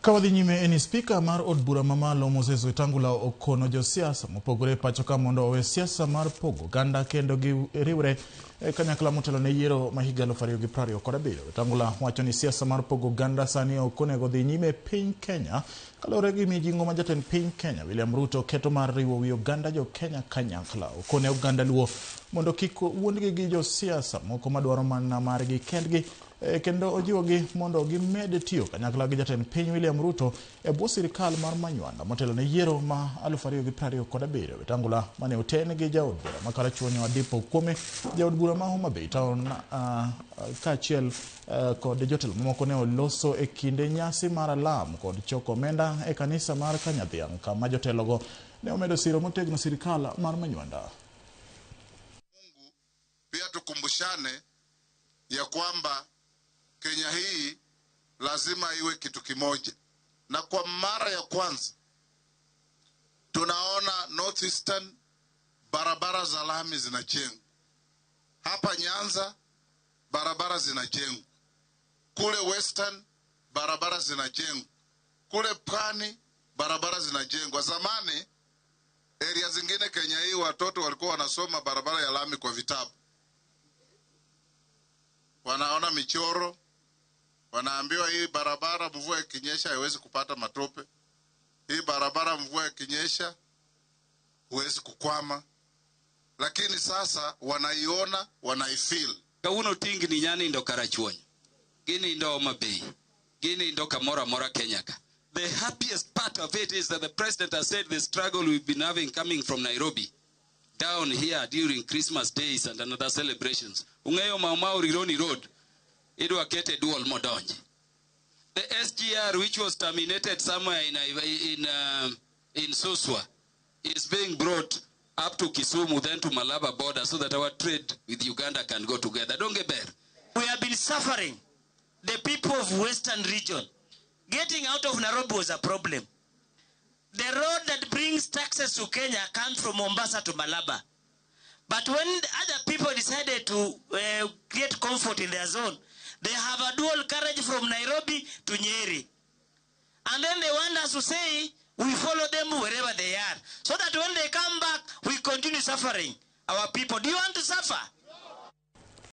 Ka wadhi nyime en ni spika mar od bura mamalo Moses Wetangula okono josiasa mopogore e pacho ka mondo owe siasa mar pogo oganda kendo giriwre e kanyakla motelo ne yiero ma higa 2027. Wetangula wacho ni siasa mar pogo oganda sani ok onego dhi nyime e piny Kenya kaluwore gi mijing'o ma jatend piny Kenya William Ruto keto mar riwo wi oganda jo Kenya kanyakla. Okone oganda Luo mondo kik wuondgi gi josiasa moko madwaro mana margi kendgi kendo ojiwogi mondo gimed tiyo kanyakla gi jatend piny William Ruto e bwo sirikal mar Manywanda motelo ne yiero ma 2027. Wetangula mane oten gi jaod bura ma Karachuonyo Adipo Kuome, jaod bura ma Homa Bay Town kaachiel kod jotelo mamoko ne oloso e kinde nyasi mar alam kod choko omenda e kanisa mar Kanyadhiang' kama jotelogo ne omedo siro motegno sirikal mar Manywanda. Mungu pia tukumbushane ya kwamba Kenya hii lazima iwe kitu kimoja, na kwa mara ya kwanza tunaona Northeastern barabara za lami zinajengwa, hapa Nyanza barabara zinajengwa, kule Western barabara zinajengwa, kule Pwani barabara zinajengwa. Zamani area zingine Kenya hii watoto walikuwa wanasoma barabara ya lami kwa vitabu, wanaona michoro, wanaambiwa hii barabara mvua ikinyesha haiwezi kupata matope, hii barabara mvua ikinyesha huwezi kukwama. Lakini sasa wanaiona, wanaifeel. Kawuono tingni nya nindo Karachuonyo, ginindo Homa Bay, ginindo kamoro amora Kenya ka. The happiest part of it is that the president has said the struggle we've been having coming from Nairobi down here during Christmas days and another celebrations. Ung'eyo Mau Mau Rironi Road, idwa kete dual modonji. The SGR, which was terminated somewhere in Suswa, is being brought up to Kisumu, then to Malaba border, so that our trade with Uganda can go together. Don't get better. We have been suffering, the people of Western region. Getting out of Nairobi was a problem. The road that brings taxes to Kenya comes from Mombasa to Malaba. But when other people decided to create comfort in their zone, they have a dual carriage from Nairobi to Nyeri. And then they want us to say, we follow them wherever they are. So that when they come back, we continue suffering. Our people, do you want to suffer?